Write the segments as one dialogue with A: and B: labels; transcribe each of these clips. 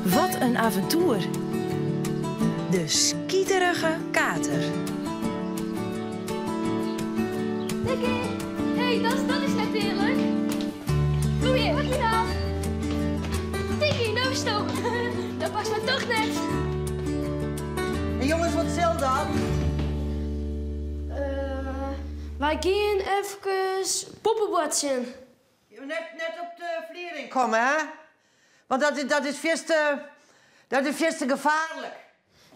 A: Wat in aventoer! De skiterige kater.
B: Tikkie! Hey, dat, dat is net earlik. Kom hier, wat je nou? Tikkie, nou is het Dat past me toch net.
C: Hey jongens, wat sil dan?
B: Uh, wy gean efkes poppeboartsjen.
C: Net, net op de fliering komme, hè? Want dat is, dat is fierste, dat is fierste gefaarlik.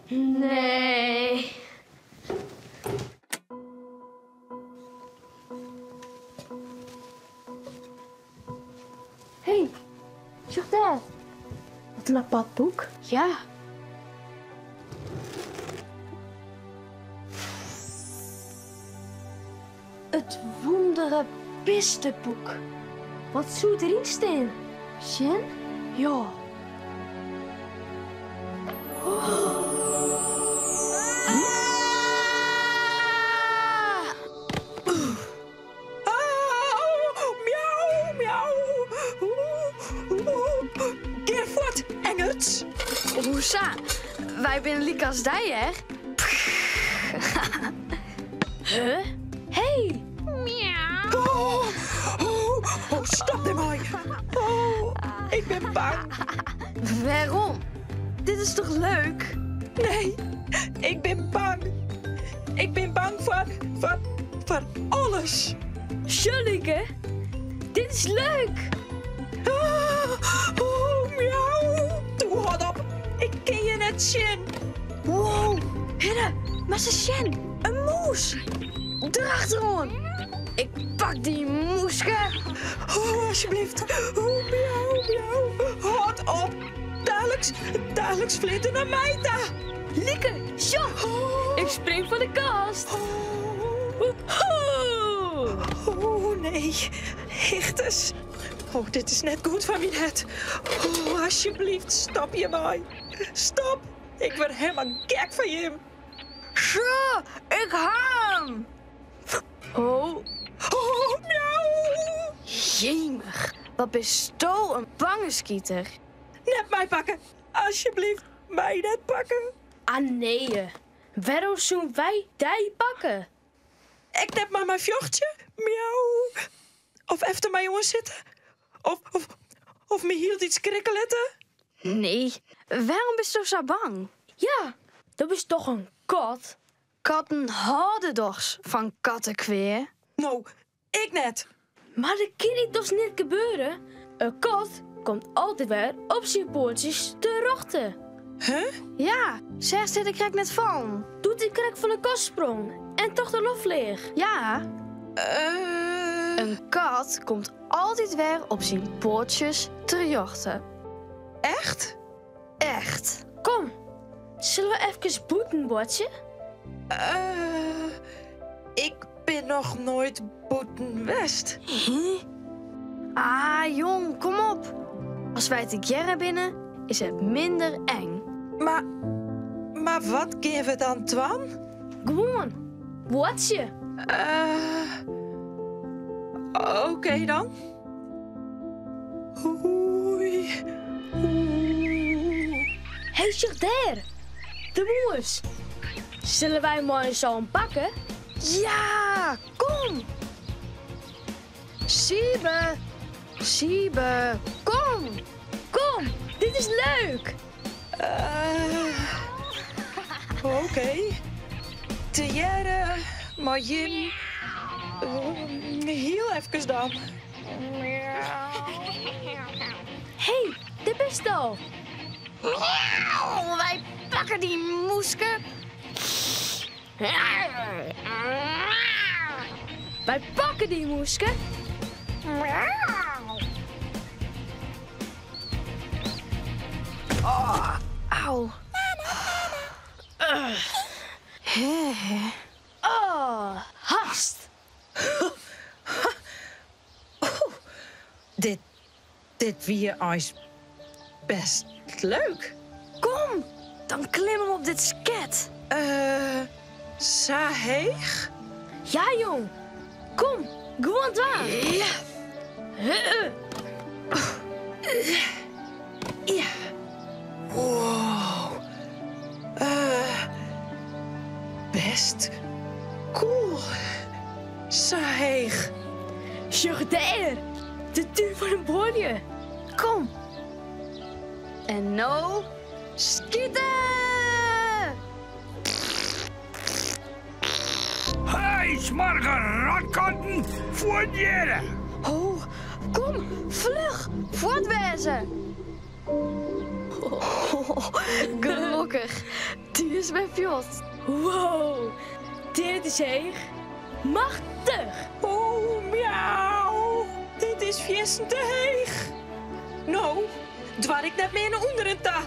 B: Nee. Hey, sjoch dêr. Wat in apart boek. Ja. It wûndere bisteboek. Wat soe deryn stean? Sjen? Ja.
A: Miauw, miauw. Gean fuort, Engerts.
B: Hoesa? Wy binne lykas dy, hear. Huh? Hey! Miauw.
A: Oh, oh, oh, stop dermei. Oh, ik bin bang.
B: Wêrom? Dit is toch leuk?
A: Nee, ik bin bang. Ik bin bang foar, foar, foar alles.
B: Sjoch, Lieke, dit is leuk.
A: Ah, oh, miauw. Doe, hâld op. Ik kin je net sjen.
B: Wow, Hinne, mar se sjen, in mûs. Derachteroan. Ik pak dy mûske.
A: Oh, alsjeblieft. Oh, miauw, miauw. Hâld op. Daliks, daliks fleant er nei my ta.
B: Lieke, sjoch. Ik spring fan de kast.
A: Oh, oh nee. Hichtes. Oh, dit is net goed foar myn hert. Oh, alsjeblieft, stop hjirmei. Stop. Ik wurd helemaal gek fan jim.
B: Sjoch, ik ha him. Oh.
A: Oh, miauw.
B: Jemig, wat bisto in bange skiter.
A: Net my pakke, alsjeblieft, my net pakke.
B: Ah nee, wêrom soene wy dy pakke?
A: Ek net mei my fjochtsje, miauw. Of efter my oan sitte. Of, of, of my hieltyd skrikke litte.
B: Nee, wêrom bisto sa bang? Ja, do bist toch in kat? Katten hâlde dochs fan kattekwea?
A: No, ik net.
B: Mar dat kin ek dochs net gebeure? In kat komt altyd wer op syn poatsjes terjochte.
A: Huh?
B: Ja, seachst dit der krekt net fan? Doe't ik krekt fan de kast sprong en troch de loft fleach. Ja. In kat komt altyd wer op syn poatsjes terjochte.
A: Echt?
B: Echt. Kom, sille we efkes bûten boartsje?
A: Uh, ik bin noch noait bûten west.
B: Huh? Ah, jong, kom op. As wy tegearre binne, is it minder eng.
A: Mar, mar wat gean we dan dwaan?
B: Gewoan boartsje.
A: Uh, oké dan. Oei.
B: Hey, sjoch dêr! De mûs. Sille wy mei ús allen pakke? Ja, kom! Siebe, Siebe, kom! Kom, dit is leuk!
A: Uh, Oké. Tegearre mei jim. Hiel efkes dan.
B: Hey, dêr bisto! Wy pakke dy mûske. Wy pakke dy mûske. Oh, au. Oh, hast.
A: Dit, dit wie eins best leuk.
B: Kom, dan klimmen we op dit sket.
A: Uh, sa heech?
B: Ja, jong. Kom, gewoan dwaan.
A: Ja. Ja. Bêst cool. Sa heech.
B: Sjoch dêr, de tún fan de buorlju. Kom. En no skite!
D: Hey, smoarge rotkatten, fuort hjirre!
B: Ho, kom, fluch, fuort wêze! Gelokkich, dy is wer fuort. Wow, dit is heech. Machtich!
A: Oh, miauw, dit is fierstente heech. No doar ik net mear nei ûnderen ta.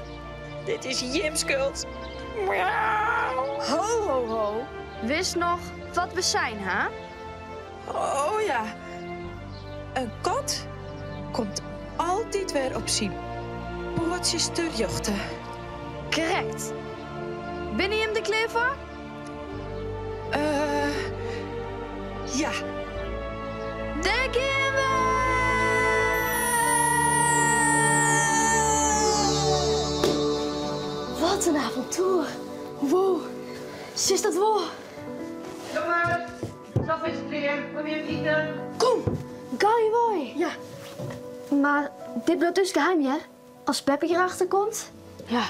A: Dit is jim skuld. Miauw.
B: Ho, ho, ho. Witst noch wat we sein ha?
A: Oh ja, in kat komt altyd wer op syn poatsjes terjochte.
B: Krekt. Binne jim der klear foar?
A: Eh, ja.
B: Dêr gean we! Wat in avontoer. Wow, sis dat wol?
C: Jonges, sop is klear. Kom jim iten.
B: Kom, gau hjirwei. Ja. Mar dit bliuwt dus geheim, hear. As Beppe hjirachter komt. Ja.